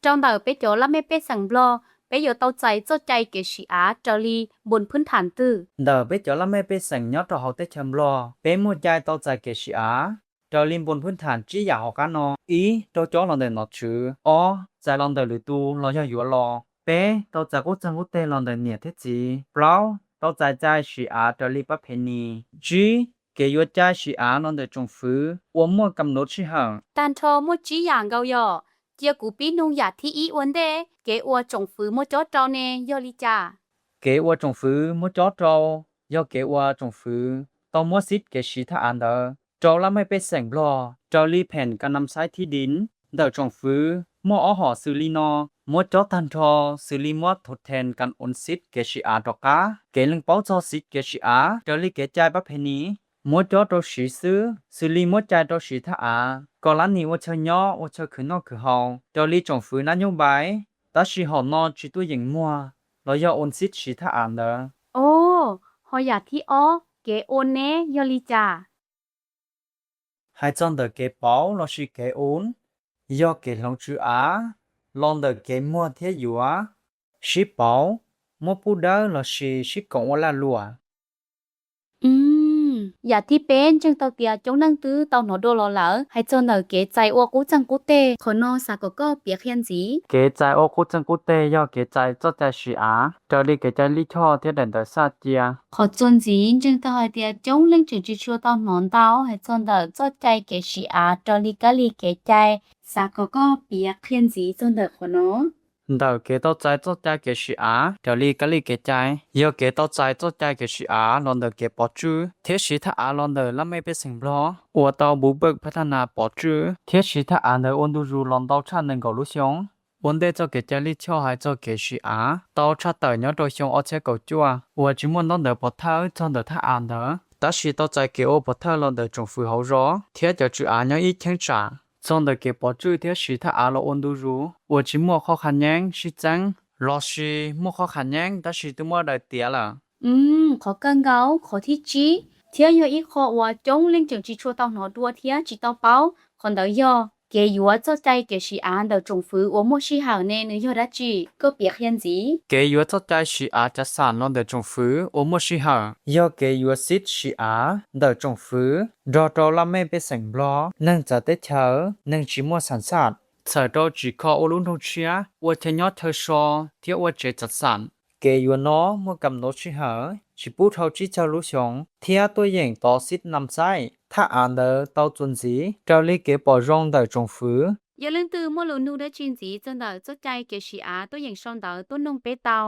rau ntawm peb cov laj mej pej xeem Nplog, peb yuav tau txais txoj cai kev sim av raws li npun phwb tham twg? Ntawm peb cov laj mej pej xeem nyob rau hauv teb chaws Nplog, peb muaj cai tau txais kev sim av raws li npun phwb tham tsib yam hauv qab no: ib, rau cob los ntawm nom tswv; ob, txais los ntawm lwm tus los yog yuav los; peb, tau txais qub txeeg qub teg los ntawm niam thiab txiv; plaub, tau txais cai sim av raws li pab phe nis; tsib, kev yuav cai sim av los ntawm tsoom fwv uas muaj kam nuv sij hawm. Tag nrho muaj tsib yam nkaus yom? Cia kuv pib nug yam thib ib ua ntej, kev uas tsoom fwv muab cob rau ne yog li cas? Kev uas tsoom fwv muab cob rau yog kev uas tsoom fwv tau muab xib kev siv thaj av ntawd rau laj mej pej xeem Nplog raws li phem kas nam xaib thib din ntawm tsoom fwv muaj ob hom xws li no: muab cob tag nrho xws li muab thum then kas ua xib kev sim av rov qab, kev lees paub txog xib kev sim av raws li kev cai pab phe nis; muab cob rau siv xwb xws li muab cai rau siv thaj av kom lab nis ua chaw nyob ua chaw khwv noj khwv haus raws li tsoom fwv nab nyob npais, tab sis hom no tsis tuaj yeem muag los yog ua xib siv thaj av ntawd. Os, ho yam thib ob kev ua ne yog li cas? Hais txog ntawm kev pauv lossis kev ua, yog kev hloov tswv av los ntawm kev muag thiab yuav, sib pauv, muab pub dawb lossis sib koom ua laj luam. Yam thib peb ntseeg tau tias coob leej twb tau hnov dua los lawm, hais txog ntawm kev txais ua qub txeeg qub teg, qhov no xav kom koj piav qhia ntxiv. Kev txais ua qub txeeg qub teg yog kev txais txoj cai siv av raws li kev cai lij choj thiab daim ntawv xaj cia. Qhov txuas ntxiv ntseeg tau hais tias coob leej tseem tsis tshua tau hnov ntau hais txog ntawm txoj cai kev siv av raws li kab li kev cai, xav kom koj piav qhia ntxiv txog ntawm qhov no. Ntawm kev tau txais txoj cai kev siv av raws li kab li kev cai, yog kev tau txais txoj cai kev siv av los ntawm kev pov tswj thiab siv thaj av los ntawm laj mej pej xeem Nplog uas tau npuv pawj phab thaj nas pov tswj thiab siv thaj av ntawd ua ntu zus los ntau tshaj nees nkaum lub xyoo. Ua ntej txoj kev cai lij choj hais txog kev siv av tau tshaj tawm nyob rau xyoo ob txhiab kaum cuaj uas tsis muaj ntaub ntawv pov thawj txog ntawm thaj av ntawd, tab sis tau txais kev ua pov thawj los ntawm tsoom fwv hauv zos thiab cov tswv av nyob ib cheeb tsam txog ntawm kev pov tswj thiab siv thaj av los ua ntu zus uas tsis muaj qhov qha nyeeb sib txeeb lossis muaj qhov qha nyeeb tab sis twb muab daws tiav lawm. Qhov kawg nkaus qhov thib tsib thiab yog ib qho uas coob leej tseem tsis tshua tau hnov dua thiab tsis tau paub, qhov ntawd yog kev yuav txoj cai kev siv av ntawm tsoom fwv uas muaj sij hawm ne nws yog dab tsi? Koj piav qhia ntxiv. Kev yuav txoj cai siv av cav xam los ntawm tsoom fwv uas muaj sij hawm yog kev yuav xib siv av ntawm tsoom fwv nrog rau laj mej pej xeem Nplog, neeg txawv teb chaws, neeg tsis muaj xam xam, txhawm rau tsim kho ua lub nroog tshiab, ua chaw nyob chaw so thiab ua tsev cav xam. Kev yuav no muaj kam nuv sij hawm tsis pub dhau tsib caug lub xyoo thiab tuaj yeem tov xib nam xaib thaj av ntawd tau txuas ntxiv raws li kev pom zoo ntawm tsoom fwv. Yog leej twg muaj lus nug dab tsi ntxiv txog ntawm txoj cai kev siv av tuaj yeem sau ntawv tuaj noog peb tau.